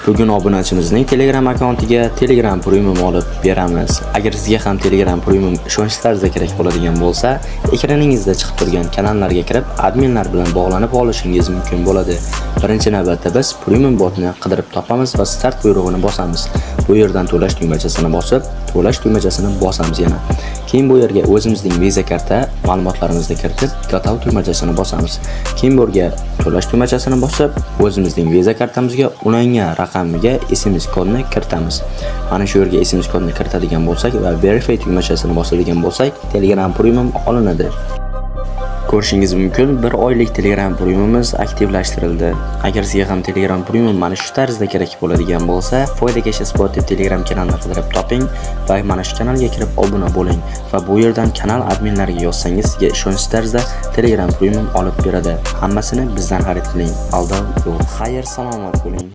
Bugun obunachimizning Telegram akkauntiga Telegram Premium olib beramiz. Agar sizga ham Telegram Premium ishonchli tarzda kerak bo'ladigan bo'lsa, ekraningizda chiqib turgan kanallarga kirib, adminlar bilan bog'lanib olishingiz mumkin bo'ladi. Birinchi navbatda biz Premium botni qidirib topamiz va start buyrug'ini bosamiz. Bu yerdan to'lash tugmachasini bosib, to'lash tugmachasini bosamiz yana. Keyin bu yerga o'zimizning Visa karta ma'lumotlarimizni kiritib, Готов tugmachasini bosamiz. Keyin bu yerga to'lash tugmachasini bosib, o'zimizning Visa kartamizga ulangan raqamiga SMS kodni kiritamiz. Mana shu yerga SMS kodni kiritadigan bo'lsak va Verify tugmachasini bosadigan bo'lsak, Telegram Premium olinadi. Ko'rishingiz mumkin, bir oylik Telegram Premiumimiz aktivlashtirildi. Agar sizga ham Telegram Premium mana shu tarzda kerak bo'ladigan bo'lsa, Foyda Cash Sport deb Telegram kanalini qidirib toping va mana shu kanalga kirib obuna bo'ling va bu yerdan kanal adminlariga yozsangiz, sizga ishonchli tarzda Telegram Premium olib beradi. Hammasini bizdan xarid qiling. Aldov yo'q. Xayr, salomat bo'ling.